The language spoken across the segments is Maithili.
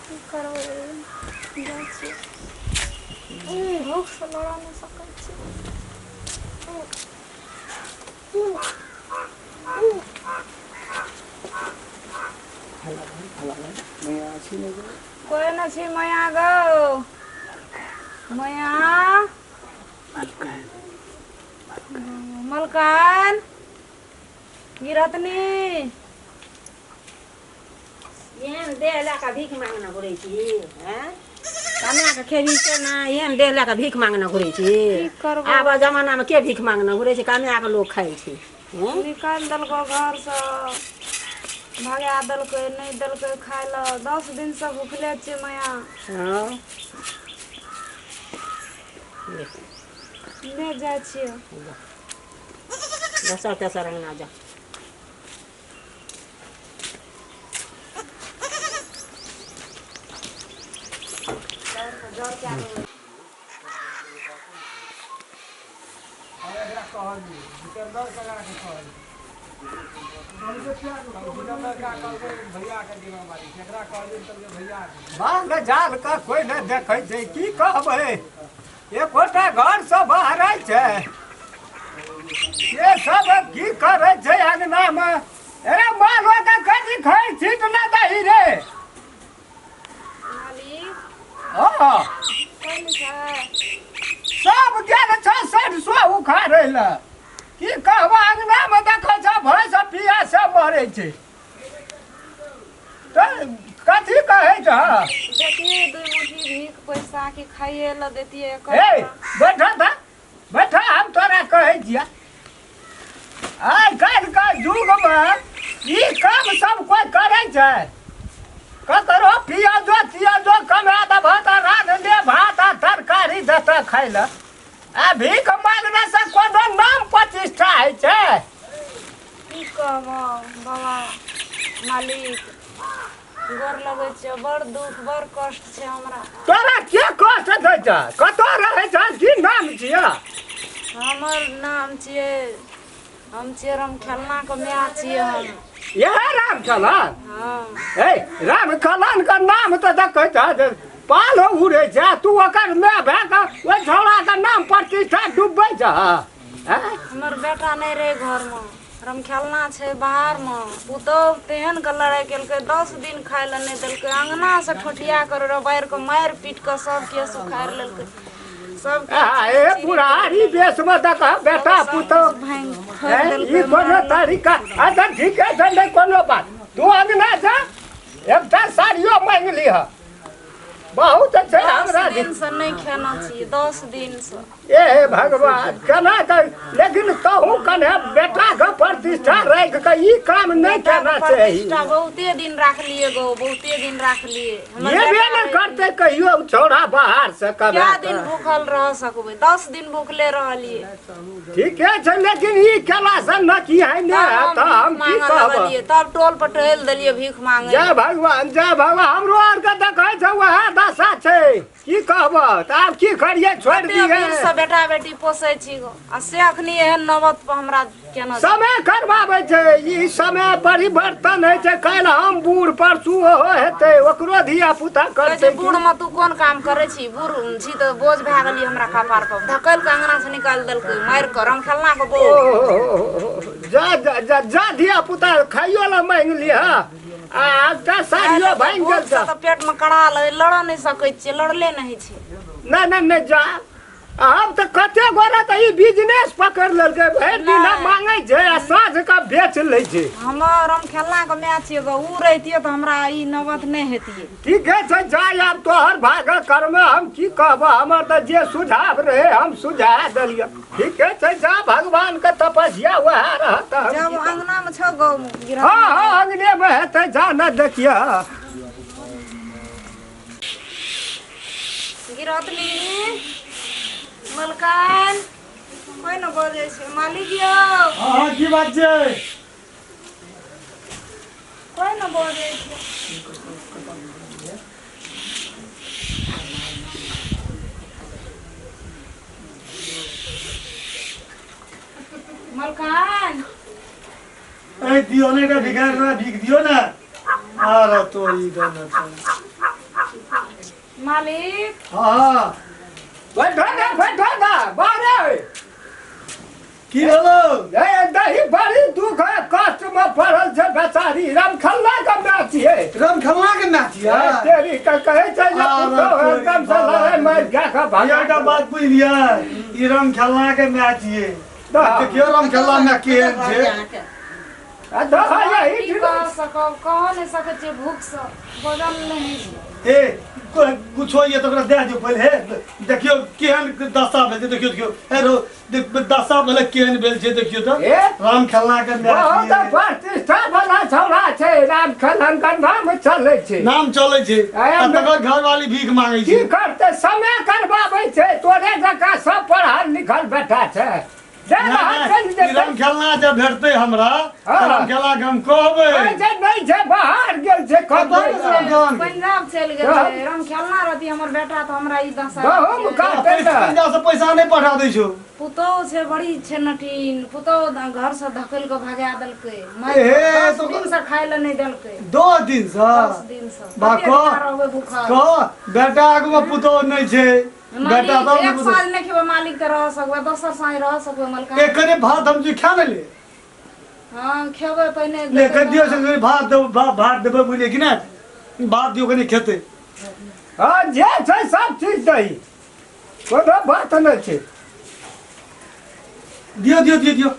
की करबै जाइ छियै भूखसँ लड़ऽ नहि सकै छी। कोई न छी माया गौ माया मलकान गिरतनी। एहन देह लए कऽ भीख मांगने घुरै छी हैं? कमा कऽ खेबही से ना एहन देह लए कऽ भीख मांगने घुरै छी? की करबै? आब जमानामे के भीख मांगने घुरै छै? कमा कऽ लोक खाइ छै हैं? निकालि देलकौ घरसँ, भगा देलकै, नहि देलकै खाय लए। 10 दिनसँ भुखले छियै माया। हँ। नहि जाइ छियै। दोसर तेसर अङ्गना जा। माल जाल के कोइ नहि देखै छै। की कहबै, एकोटा घरसँ बाहर छै। ये सब की करै छै अंगनामे? अरे मालो के कथी खाइ छी तऽ नहि दही रे। मालिक। हँ। कोइ नहि छै। सब गेल छै सरसो उखाड़ै लए। की कहबो, अंगनामे देखै छ भैंस पिया सब मरै छै तऽ कथी कहै छ? देतियै दू मुट्ठी भीख पैसा कि खाइए लए देतियै। ए बैठ तऽ बैठ, हम तोरा कहै छियै, आइ काल्हिके युगमे ई काम सब कोइ करै छै? ककरो पियाजो तियाजो कमा देबह तऽ रान्ह ले भात आ तरकारी देतह खाइ लए। आ भीख मांगने से कोनो नाम प्रतिष्ठा होइ छै? की कहबह बाबा मालिक, गोर लगै छियै, बड़ दुख बड़ कष्ट छै हमरा। तोरा के कष्ट दै छै? कतऽ रहै छ, की नाम छियै? हमर नाम छियै, हम छियै राम खेलनाके माय छियै हम। इएह राम खेलन? हँ। ए राम खेलन के नाम तऽ देखै छ जे पाल उड़ै छै, तू ओकर माय भए कऽ ओहि छौड़ाके नाम प्रतिष्ठा डूबबै छ? हमर बेटा नहि रहै घरमे, रमखेलना छै बाहरमे। पुतहु तेहन के लड़ाइ केलकै, 10 दिन खाइ लए नहि देलकै। अङ्गनासँ ठोठिया कऽ रबारि कऽ मारि पीट कऽ सब केस उखाड़ि लेलकै सब। ए बुढ़ारी बेसमे देख बेटा पुतहु ई कोनो तरीका? अच्छा ठीके छै, नहि कोनो बात। तू अङ्गना जा, एकटा साड़ियो मांगि लिह, बहुत छै हमरा। 10 दिनसँ नहि खेना छी, 10 दिनसँ। ए भगवान, केना कऽ? लेकिन कहूँ कने बेटा के प्रतिष्ठा राखि कऽ ई काम नहि केना चाही। प्रतिष्ठा बहुते दिन राखलिए गो, बहुते दिन राखलिए। हमर एबे बेटा ने रहे। करतै कहियो छौड़ा बाहर से कमा कए दिन कऽ। भूखल रह सकबै? 10 दिन भूखले रहलिए। ठीके छै, लेकिन ई केला से न की है ने तब तऽ हम हम भीख की मांगऽ कहब? लगलिए, तब टोल पर टहल देलिए भीख मांगे। जय भगवान, जय भगवान। हमरो आरके देखै छै वएह दशा छै। की कहबह तऽ आब की करियै, छोड़ि कते दियै। वीरसँ बेटा बेटी पोसै छी गो, आ से अखनी एहन नौबत पर हमरा केना छै? समय करबाबै छै ई, समय परिवर्तन होइ छै। काल्हि हम बूढ़, परसू ओहो हेतै, ओकरो धिया पुता कहै करतै छै की? बूढ़मे तू कोन काम करै छी? बूढ़ छी तऽ बोझ भए गेली हमरा कपार पर। धकेल कऽ अंगना से निकालि देलकै मारि कऽ रमखेलना के बोझ। ओ जा जा जा जा, धिया पुता खाइयो लए मांगि लिह आ एकटा साड़ियो भाङि गेल भूखसँ छ। तऽ पेटमे कड़ा लगै, लड़ऽ नहि सकै छियै, लड़ले नहि होइ छै। नहि नहि नहि, जा। आब तऽ कते गोरा तऽ ई बिजनेस पकड़ लेलकै, भरि दिन नहि। मांगै छै आ साँझ के बेच लै छै। हमर हम खेलना के माय छियै गो, उ रहितियै तऽ हमरा ई नौबत नहि हेतियै। ठीके छै, जा। आब तोहर भागक कर्म, हम की कहबह? हमर तऽ जे सुझाव रहै हम सुझा देलियै। ठीके छै, जा, भगवान के तपस्या वएह रहत। हम जब की कहब? अंगना मे छौ गो? हँ हँ, अंगने मे हेतै, जा न देखियह। गिरहतनी मलकान, कोइ ने बजै छै? मालिक यौ। हँ हँ, की बात छै? कोइ ने बजै छै? मलकान। ए दियो ने एकटा भिखारि हमरा भीख दियो ने। आर तो ई गलत। मालिक। हाँ। बैठो ना, बैठो ना, बाहर। की भेलो? ए दही बड़ी दुख है, कष्ट में पड़ल छै बेचारी। राम खल्ला के मैच छियै। राम खल्ला के मैच ए, ये? तेरी के कहै छै जे आ, पुतोहु तोरी एकदम से लड़ाइ मारि कए कऽ भैया भगा। एकटा बात बुझलियै, ई राम खेलना के मैच ये। तऽ देखियौ राम खेलना में केहन छै। आ दह यही। की कह सकब, कह नहि सकै छियै, भूखसँ बजल नहि होइ छै। ए कुछो ये तऽ ओकरा दए दियौ पहिले। हे देखियौ केहन दशा भेल छै, देखियौ देखियौ, हे रो दशा भेलै, केहन भेल छै देखियौ तऽ। ए राम खेलना के मैच बहुत ये। प्रतिष्ठा वाला छौड़ा छै राम खेलन के, नाम चलै छै। नाम चलै छै। आय आ तकर घरवाली भीख मांगै की छै। करतै, समय करबाबै छै। तोरे जकाँ सब पढ़ल लिखल बेटा छै, दे रहल छै ने ई राम खेलना जब भेटतै हमरा तऽ राम खेलना के हम कहबै। कहै छै नहि छै, बाहर गेल छै। कतऽ गेल छै राम खेलना? पंजाब चलि गेल छै। राम खेलना रहती हमर बेटा तऽ हमरा ई दशा। गहूम काटै लए। पंजाब से पैसा नहि पठा दै छौ। पुतोहु छै बड़ी छै नटीन, पुतोहु घर से धकेल कऽ भगा देलकै। मारि एहे, 10 तो- दिन से खाय लए नहि देलकै। 10 दिन से? 10 दिन से। बा कते कह- दिना रहबै भूखल? कह बेटा आगू में पुतोह नहि छै, बेटा मालिक तब एक ने। साँझ नहि खेबै मालिक तऽ रह सकबै, दोसर साँझ रह सकबै मलका? एक कने भात हम जे खा ने ले। हँ खेबै पहिने। ले कनि दियौ से कनि भात देबै, भात देबै, बुझलियै कि नहि? भात दियौ कनि खेतै। हँ जे छै सब चीज दही, कोनो बात नहि छै। दियौ दियौ दियौ दियौ।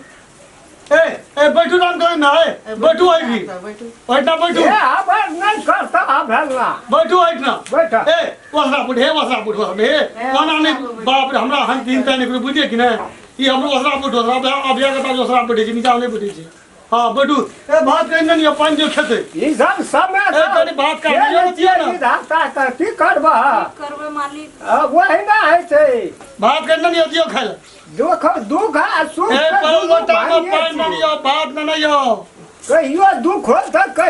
ए ए बैठू राम कहै ना, ए बैठू आई भी बैठना, बैठू। ए हमर नहि करता भेलना। बैठू ऐठना। बैठ। ए ओसरा पुट, हे ओसरा पुट, ओसरा हे कोना नहि, बाप रे, हमरा हन तीन तैन एकरो, बुझलियै कि नहि? ई हमरो ओसरा पुट, ओसरा अभिया के पास ओसरा बैठे छै, नीचा नहि बैठे छै। हाँ बैठू। ए भात कहि नहि, पानि दियौ खेतै। ई सब समय ए, कनि भात काट दियौ ने, दियौ ने। विधाता तऽ की करबह? की करबै मालिक? ओहिना होइ छै। भात कहि नहि दियौ खाय लए। दुख दुख आ सुख ए के पर दुनू लोटा में भाइये पानि छियै। नहि यौ, भात नहि यौ। कहियो दुख होल तऽ कहियो।